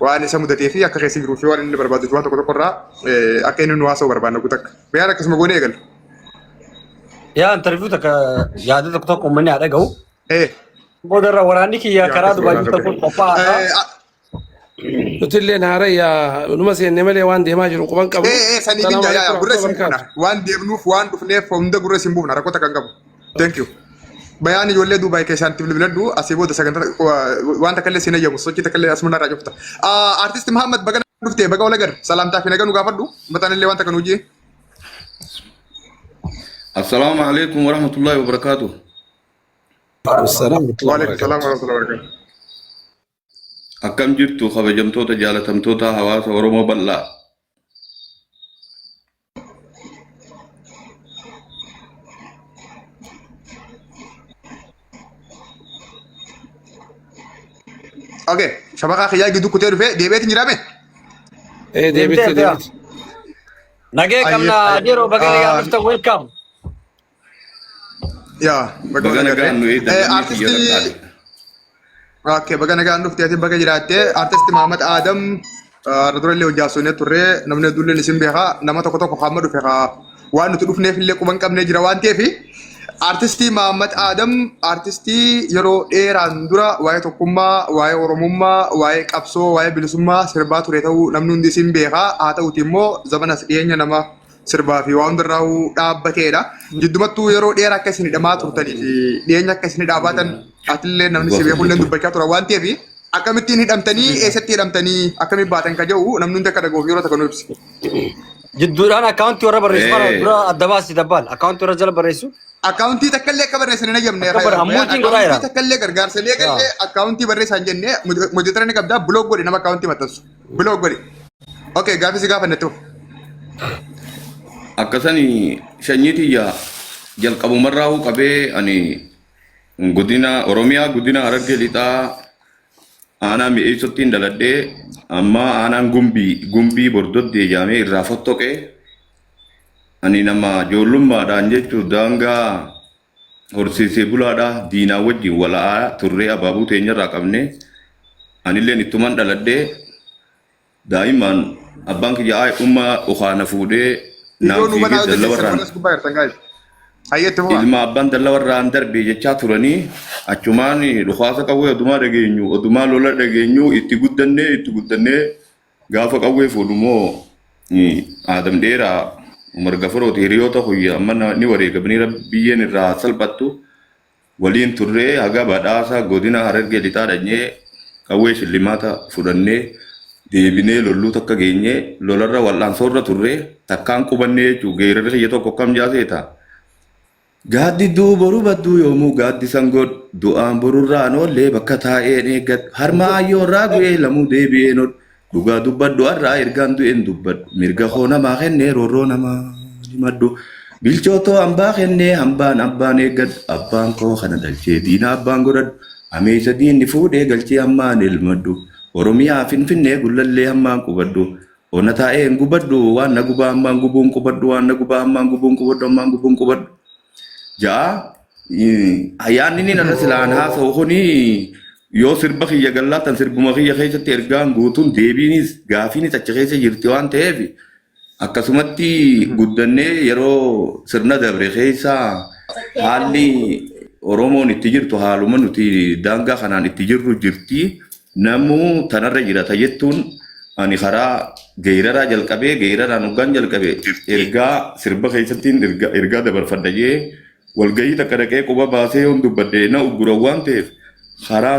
Waan isa mudatee fi akka keessa jiruu fi waan inni barbaadu waan tokko tokko irraa akka inni nu haasa'u barbaanna guutakka. Bayaan akkasuma goonee eegalla. Yaa interview takka yaada tokko tokko uummanni haa dhaga'u. Booda irra waraanni kiyya Yaa karaa akkasuma Dubaay goonaa jirtan kun qophaa'aadha. Nuti illee haarayya numa seenne malee waan deemaa jiru quban qabnu. Saniif hin Salaamu jaa yaa alaikum gurra isin warahmatullahi buufna. wabarakatuh. Waan deemnuuf waan dhufneef hunda gurra isin buufna rakkoo takka hin qabu. Thank you. Bayaan ijoollee Dubaay keessaan itti bilbiladhu asii booda sagantaa waan takka illee siin ayyamu sochii takka illee asuma narraa cufta. Artist Muhammad baga dhuftee baga wal agarre salaamtaa fi nagaa nu gaafadhu mataan illee waan takka nu jee. Assalaamu alaikum warahmatullahi wabarakatuh. Assalamu alaikum Waalaikum salaam wabarakatuh. warahmatullahi wabarakatuh. Akkam jirtu kabajamtoota jaalatamtoota hawaasa Oromoo bal'aa. Okay, shabakaa kiyyaa gidduu kutee dhufee deebi'eetiin jiraame? Deebite Deemtee deebite. Nagee Ayyee. qabna yeroo baga nagaan dhuftan welcome. Yaa baga Baga wal agarre. nagaan nu eegdan lammii kiyya Artistii qaqqaali. Okay, baga nagaan dhufte ati baga jiraatte. Artisti Mahamad Adam irra dura illee hojii haasofnee turre namni hedduulleen isin beeka nama tokko tokko hamma dhufe haa waan nuti dhufneef illee quban qabnee jira waan ta'eef artistii Mahamad Adam artistii yeroo dheeraan dura waa'ee tokkummaa, waa'ee Oromummaa, waa'ee qabsoo, waa'ee bilisummaa sirbaa ture ta'uu namni hundi isin beeka. Haa ta'uti immoo zamana as dhiyeenya nama sirbaa fi waan hundarraa'uu dhaabbateedha. Jiddumattuu yeroo dheeraa akka isin hidhamaa turtanii fi dhiyeenya akka isin hidhaa baatan atillee namni si beekullee dubbachaa tura waan ta'eef akkamittiin hidhamtanii eessatti hidhamtanii akkamitti baatan ka jedhu namni hundi akka dhaga'uuf yeroo takka nu ibsi. Jidduudhaan akkaawuntii warra barreessu kana dura adda baasi dabbaan akkaawuntii warra jala barreessu. Akkaawuntii takka illee akka barreessan hin ayyamne. Akka bara hammuutiin godhaa jira. Akkaawuntii takka illee gargaarsa illee gallee akkaawuntii barreessaa hin jenne moderator ni qabdaa block godhi nama akkaawuntii maxxansu. Block godhi. Okay gaafii si gaafanne tuuf. Akkasani sanyii tiyya jalqabumarraa qabee ani godina Oromiyaa godina Harargee Lixaa aanaa mi'eessottiin dhaladhee amma aanaan gumbii gumbii bordoddee jaamee irraa fottoqee ani nama ijoollummaadhaan jechuun daangaa horsiisee bulaadha diinaa wajjin wala'aa turree abaabuu teenyarraa qabnee anilleen ittuman dhaladhee daa'immaan abbaan kiyya ay umma ukaana fuudhee naan Iddoo nu banaa fiigee hojjetan dallawarraan warra as gubbaa jirtan guys. Hayyeetti fufaa. ilma abbaan dallawarraan darbe jechaa turanii achumaan dhukaasa qawwee odumaa dhageenyu odumaa lola dhageenyu itti guddannee itti guddannee gaafa qawwee fuudhu immoo Aadam dheeraa Umar Gafarooti hiriyoota kuyya amma ni wareegamanii biyyeen irraa salphattu waliin turree haga badhaasa godina Harargee lixaa dhanyee qawwee shillimaata fudhannee deebinee lolluu takka geenyee lolarra wal'aansoorra turree takkaan qubannee jechuun geerarri kiyya tokko akkam jaaseeta. Gaaddidduu boru badduu yoomuu gaaddisan godhu du'aan borurraan oollee bakka taa'een eeggadhu harma ayyoorraa gu'ee lamuu deebi'een hodhu dhugaa dubbadhu har'aa ergaan du'een dubbadhu mirga koo namaa kennee roorroo namaa himadhu bilchootoo hambaa kennee hambaan abbaan eeggadhu abbaan koo kana dhalchee diina abbaan godhadhu ameessa diinni fuudhee galchee hammaan elmadhu Oromiyaa Finfinnee gullallee hammaan qubadhu ona taa'ee hin gubadhu waan na gubaa hammaan gubuun qubadhu waan na gubaa hammaan gubuun qubadhu hammaan gubuun qubadhu ja'a yaanni inni narra silaan haasa'u kuni yoo sirba kiyya gallaatan sirbuma kiyya keessatti ergaan guutuun deebiinis gaafiinis achi keessa jirti waan ta'eef akkasumatti guddannee yeroo sirna dabre keessa haalli Oromoon itti jirtu haaluma nuti daangaa kanaan itti jirru jirti. Namuu tanarra jirata jettuun ani karaa geeraraa jalqabee geeraraan hoggaan jalqabe ergaa sirba keessattiin ergaa dabarfadha jee walgahii takka dhaqee quba baasee yoon dubbadhe na ugguran waan ta'eef karaa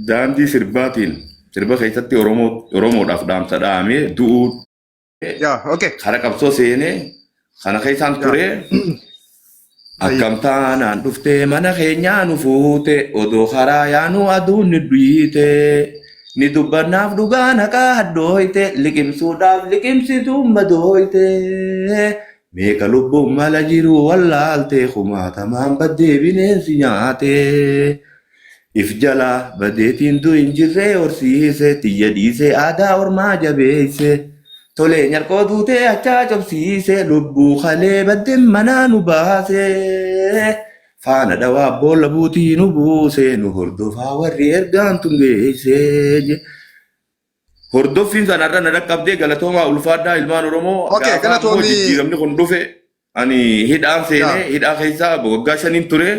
daandii sirbaatiin sirba keessatti Oromoo Oromoodhaaf dhaamsa dhaamee du'uu Yaa, okay. kara qabsoo seenee kana keessaan ture akkam taanaan dhuftee mana keenyaa nu fuute odoo karaa yaanuu aduun ni dhiite ni dubbannaaf dhugaa naqaa haddooyte liqimsuudhaaf liqimsituun madooyte meeqa lubbuun mala jiru wallaalte kumaatamaan baddee bineensi nyaate. If jalaa badeetiin du hin jirree horsiise tiyya dhiisee aadaa ormaa jabeesse. Tolee nyarqoo duutee achaa cobsiise lubbuu kalee baddeen manaa nu baase. Faana dhawaa boolla buutii nu buuse nu hordofaa warri ergaan tun geesse. Hordoffiin sanarra na dhaqqabdee galatoomaa ulfaadhaa ilmaan Oromoo. Okay, Gaafa ammoo galatoomii. jijjiiramni kun dhufe ani hidhaan seenee hidhaa keessaa waggaa 5n ture.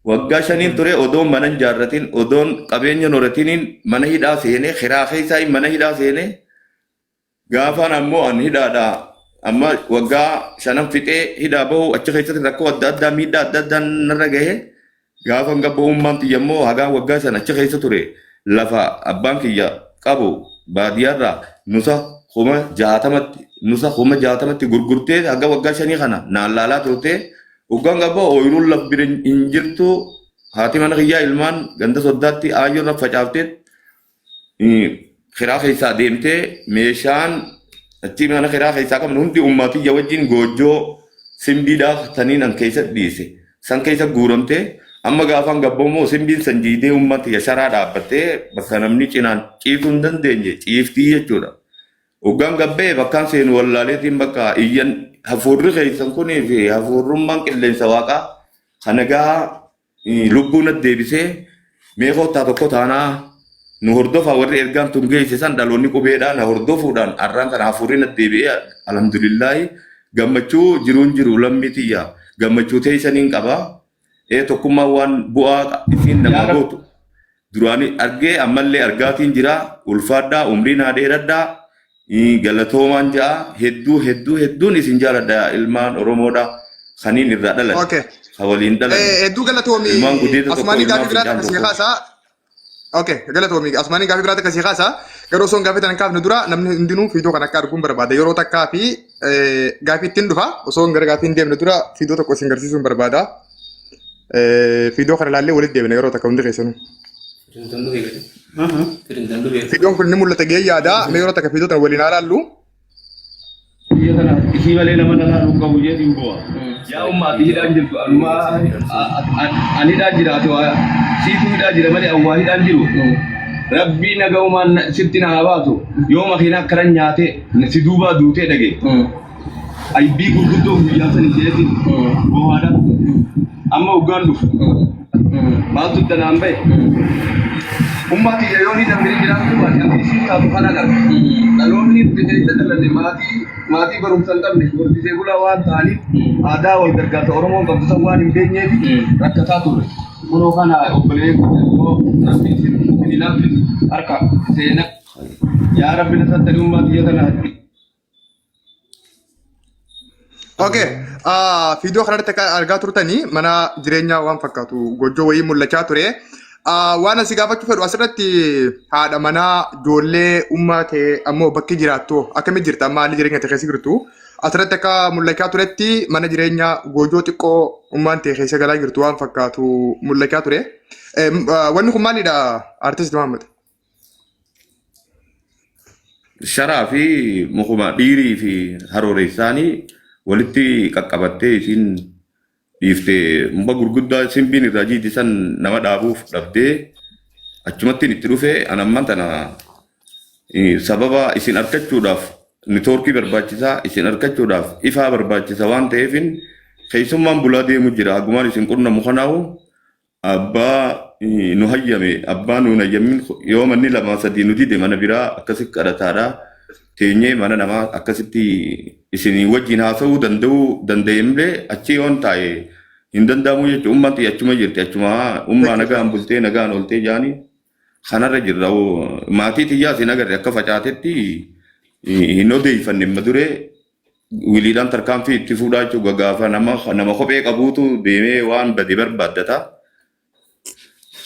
Waggaa 5n ture odoon mana hin jaarratin odoon qabeenya hin horatiniin mana hidhaa seenee kiraa keessaa mana hidhaa seenee gaafaan ammoo an hidhaadha amma waggaa shanan fixee hidhaa bahu achi keessatti rakkoo adda addaa miidhaa adda addaa narra gahe gaafan gabba ummaan tiyya immoo hagaa waggaa shan achi keessa ture lafa abbaan kiyya qabu baadiyyaarraa nusa 60,000tti nusa 60,000tti gurgurtee haga waggaa shanii kana naan laalaa turte waggaan gabba ooyiruun laf bira hin jirtu haati mana kiyyaa ilmaan ganda soddaatti aayyoorra facaaftee kiraa keessaa deemtee meeshaan achi mana kiraa keessaa qabnu hundi ummaatiyya wajjin goojjoo simbiidhaa taniin an keessa dhiise san keessa guuramtee amma gaafaan gabbamoo simbiin san jiidee ummaatiyya sharaa dhaabbattee bakka namni cinaan ciisuu hin dandeenye ciiftii jechuudha. Hoggaan gabbee bakkaan seenu wallaaleetiin bakka iyyan hafuurri keessan kunii fi hafuurrummaan qilleensa waaqaa kana gaa lubbuu natti deebisee mee koottaa tokko taanaa nu hordofaa warri ergaan tun geesse san dhaloonni qubeedhaa na hordofuudhaan har'aan kana hafuurri natti deebi'ee alhamdulillaahi gammachuu jiruun jiru lammii tiyya gammachuu teessaniin qaba ee tokkummaan waan bu'aa isiin namaa gootu duraanii argee ammallee argaatiin jira ulfaadhaa umrii naa dheeradhaa galatoomaan ja'a hedduu hedduu hedduun isin jaaladha ilmaan Oromoodha kaniin irraa dhalan ka waliin dhalan Hedduu galatoomi. ilmaan gudeeda tokko Asmaanii ilmaan gaafii biraa fincaan takka sii tokko. kaasaa. Okay, galatoomi. Asmaanii gaafii biraa takka sii kaasaa. Garuu osoo hin gaafii tana hin kaafne dura namni hundinuu fiidoo kan akka arguun barbaada. Yeroo takkaa fi gaafii ittiin dhufa. Osoo hin gara gaafii hin deemne dura fiidoo tokko isin garsiisuun barbaada. Fiidoo kana ilaallee walitti deebina yeroo takka hundi keessanuu. Fiidoon kun ni mul'ata gahee yaada. Mee yeroo takka fiidoo tana waliin haa ilaallu. Biyya tana isii malee nama na laaluu qabu jedhin bu'a. Yaa umma ati hidhaan jirtu anumaa an hidhaan jira ati waa siitu hidhaa jira malee an waa hidhaan jiru. Rabbii nagaumaan sitti na haa baasu yoo makiinaa akkana nyaatee si duubaa duutee dhage. Aybii gurguddoo guyyaa sani jeetiin bohaadha. Amma hoggaan dhufu maaltu itti naan bahe? Ummaa tiyya yoo ni dambee jiraachuu baate akka isiin taatu kana agarra. Dhaloonni nuti keessa dhalanne maatii maatii barumsa hin qabne horsiisee bulaa waan ta'aniif aadaa wal gargaarsa Oromoon qabdu san waan hin beekneef rakkataa turre. Kunoo kana obboleeyyan kiyya yoo rabbi isin isin laaffisu harka seenaa yaa rabbi na sattari ummaa tiyya tana. Okay. Viidiyoo kanarratti akka argaa turtanii mana jireenyaa waan fakkaatu goojjoo wayii mul'achaa ture. Waan asii gaafachuu fedhu asirratti haadha manaa ijoollee ummaa ta'e ammoo bakki jiraattu akkamitti jirta amma haalli jireenya ta'e keessa jirtu. Asirratti akka mul'achaa turetti mana jireenyaa goojjoo xiqqoo ummaan ta'e keessa galaa jirtu waan fakkaatu mul'achaa ture. Wanni kun maalidha Artist Mahammad? Sharaa fi mukuma dhiirii fi harooreessaanii walitti qaqqabattee isiin dhiifte muka gurguddaa simbiin irraa jiiti san nama dhaabuuf dhabdee achumattiin itti dhufe an ammaan tana sababa isin argachuudhaaf nitoorkii barbaachisaa isin argachuudhaaf ifaa barbaachisa waan ta'eefin keessummaan bulaa deemu jira hagumaan isin qunnamu kanaawu Abbaa nu hayyame abbaa nuun hayyamin yoo manni lama sadii nu dide mana biraa akkasi kadhataadha teenyee mana namaa akkasitti isinii wajjin haasa'uu danda'uu danda'e malee achi yoon taa'e hin danda'amu jechuudha. Ummaan tiyya achuma jirti achuma ummaa nagaan bultee nagaan ooltee jaanii kanarra jirra. Maatii tiyyaas hin agarre akka facaatetti hin odeeffanne amma duree wiliidhaan tarkaanfii itti fuudhaa jechuudha gaafa nama nama kophee qabuutu deemee waan bade barbaaddata.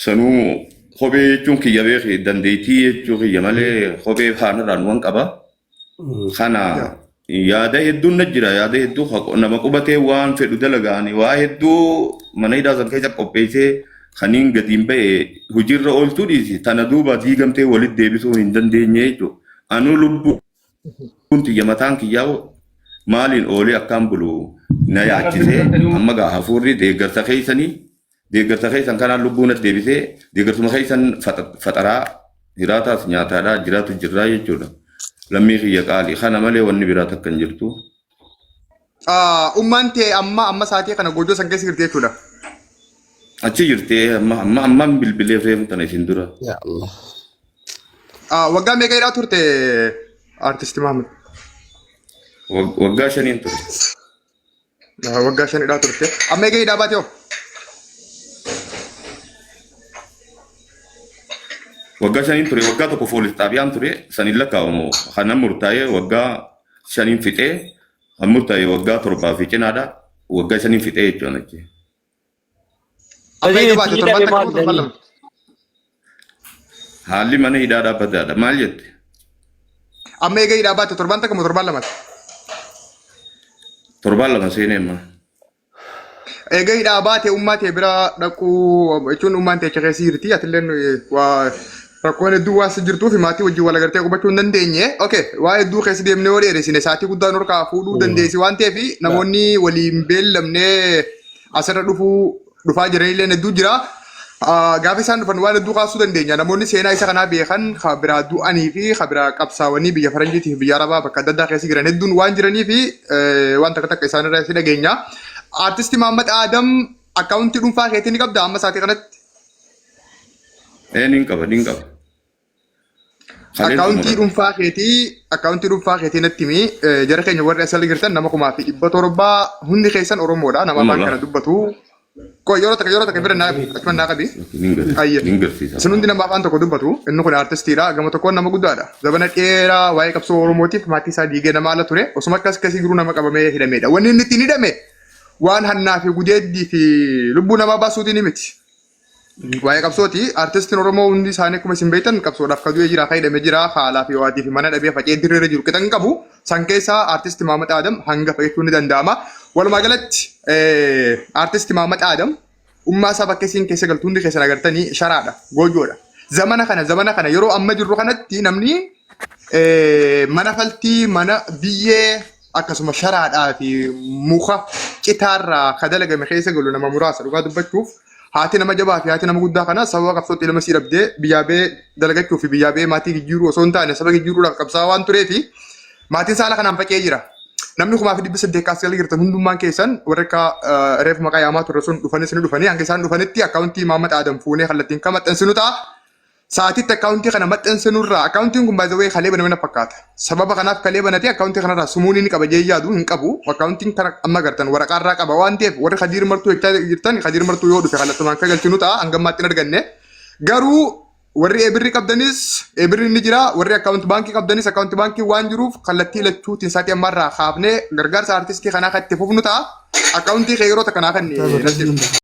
Sanuu kophee jechuun kiyya beeki dandeettii jechuu kiyya malee kophee faanarraan waan qaba. Kana yaada hedduun na jira yaada hedduu nama qubatee waan fedhu dalagaani waa hedduu mana hidhaa san keessa qopheessee kaniin gadiin ba'e hojiirra oolchuu dhiisi tana duuba diigamtee walitti deebisuu hin dandeenye jechuudha. Anuu lubbuu Kun tiyya mataan kiyyaa maaliin oolee akkaan bulu na yaachisee amma gaa hafuurri deeggarsa keessanii deeggarsa keessan kanaan lubbuu na deebisee deeggarsuma keessan faxaraa jiraataas nyaataadhaa jiraatu jirraa jechuudha. Lammii kiyya qaali kana malee wanni biraa takka hin jirtu. Ummaan tee amma amma sa'aatii kana goojjoo san keessa jirti jechuudha. Achi jirtee amma amma ammaan bilbilee reefu tana isin dura. Ya Allah. Waggaa meeqa hidhaa turte artisti Mahammad? Waggaa shaniin ture. Waggaa 5 hidhaa turte. Amma eega hidhaa baate hoo? Waggaa shaniin ture, waggaa tokko poolis xaabiyaan ture, saniin lakkaa'amu. Kanan murtaa'ee waggaa shaniin fixee, kan murtaa'e waggaa 7 fi cinaadha. Waggaa shaniin fixee jechuudha achi. Amma Hojii eega baate itti torbaan hidhame takka maal moo torbaan danii? lama? Haalli mana hidhaa dhaabbataadha. Maal jette? Amma eega hidhaa baate torbaan takka moo torbaan lamati? Torbaan lama seenee amma. Eega hidhaa baate ummaa tee bira dhaquu jechuun ummaan tee achi keessa jirti atilleen waa rakkoon hedduu waan si jirtuuf maatii wajjin wal agartee qubachuu hin dandeenye. Okay, waa hedduu keessa deemnee yoo dheeresine sa'aatii guddaa nurkaa fuudhuu dandeessi waan ta'eef namoonni waliin beellamnee asirra dhufuu dhufaa jiranillee hedduu jira. Gaafa isaan dhufan waan hedduu kaasuu dandeenya. Namoonni seenaa isa kanaa beekan ka biraa du'anii fi ka biraa qabsaawanii biyya faranjiitii fi biyya arabaa bakka adda addaa keessa jiran hedduun waan jiranii fi waan takka takka isaanirraa si dhageenya. Artisti Mahammad Aadam akkaawuntii dhuunfaa keetii ni qabda amma sa'aatii kanatti? Ee nin qaba nin qaba. Kaleen Akkaawuntii xumura. dhuunfaa keetii akkaawuntii dhuunfaa keetii natti himi. Jara keenya warri asirra jirtan nama 1700 hundi keessan Oromoodha. Nama afaan Oromoodha. kana dubbatu. Koo yeroo takka bira naa achuma naa qabi. Ayye. Nin garsiisa. Isin hundi nama afaan tokko dubbatu. Inni kun artistiidha. Gama tokkoon nama guddaadha. Zabana dheeraa waa'ee qabsoo Oromootiif maatii isaa diigee nama ala ture. Osuma akkas akkasii jiruu nama qabamee hidhamedha. Wanni inni ittiin hidhame waan hannaa fi gudeeddii fi lubbuu namaa baasuutiin miti. Waa'ee qabsooti. Artistiin Oromoo hundi isaanii akkuma isin beektan qabsoodhaaf ka du'e jira, ka hidhame jira, haalaa fi waatii fi mana dhabee faca'ee dirreerra jiru qixa hin qabu. San keessaa Artisti Mahammad Aadam hangafa jechuun ni danda'ama. Walumaa galatti Artisti Mahammad Aadam ummaa isaa bakka isiin keessa galtu hundi keessan agartanii sharaadha, goojoodha. Zamana kana zamana kana yeroo amma jirru kanatti namni mana faltii, mana biyyee akkasuma sharaadhaa fi muka citaarraa ka dalagame keessa galu nama muraasa dhugaa dubbachuuf. Haati nama jabaa fi haati nama guddaa kana sababa qabsootti ilma sii dhabdee biyyaa ba'ee dalagachuu fi biyyaa ba'ee maatii jijjiiruu osoo hin taane saba jijjiiruudhaaf qabsaa'aa waan turee fi maatiin saala kanaan faca'ee jira. Namni 1800 kaas gala jirtan hundummaan keessan warri akka reefu maqaa yaamaa turre sun dhufanis ni dhufanii hanga isaan dhufanitti akkaawuntii Mahammad Aadam fuunee kallattiin kan maxxansinu ta'a. Sa'aatitti akkaawuntii kana maxxansinurraa akkaawuntiin kun by the way kalee baname na fakkaata. Sababa kanaaf kalee banatee akkaawuntii kanarraa sumuun inni qaba jee yaadu hin qabu. Akkaawuntiin kana amma agartan waraqaarraa qaba waan ta'eef warri Kadiir Martuu jechaa jirtan Kadiir Martuu yoo dhufe kallattumaan kan galchinu ta'a hanga ammaatti hin arganne. Garuu warri ebirri qabdanis ebirri ni jira warri akkaawunti baankii qabdanis akkaawunti baankii waan jiruuf kallattii lachuutiin sa'aatii ammaarraa kaafnee gargaarsa artistii kanaa kan itti fufnu ta'a. Akkaawuntii kee yeroo takka naa kenni natti.